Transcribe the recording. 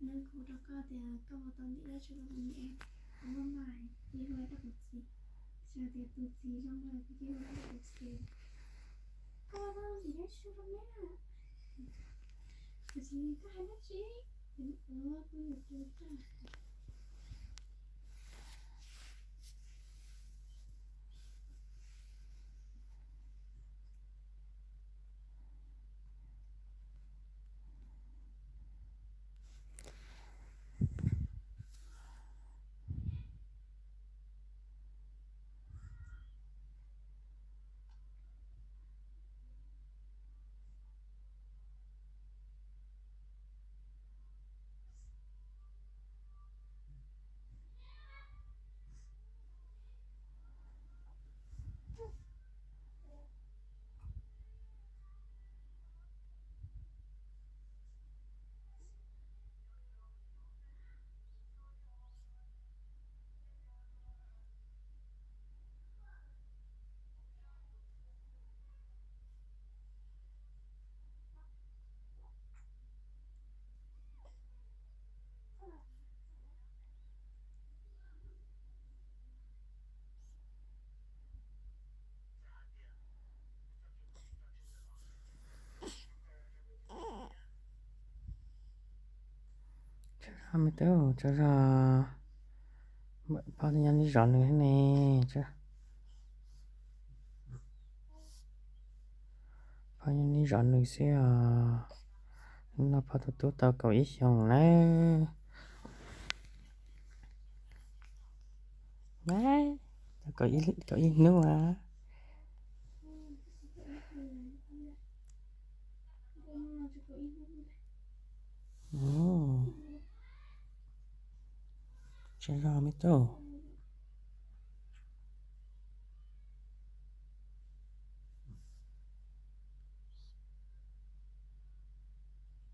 Kuv rau koj tias koj ua tau ntim dab tsi rau kuv niam, kuv maj mam cia hu rau kuv txiv, txawm tias tus txiv zoo na kuv cia hu rau kuv txiv. Koj ua tau ntim dab tsi rau kuv niam? Kuv txiv, koj hais dab tsi? Ces ua kuv yuav tus tag. Tsaug zog me tub, tsaug zog. Phauj nyob neb zov nws ne. Phauj nyob neb zov nws xwb os. Hnub no phauj tus tub tau kaum ib xyoos lawm. Tau kaum ib hnub a. Tsaug zog me tub.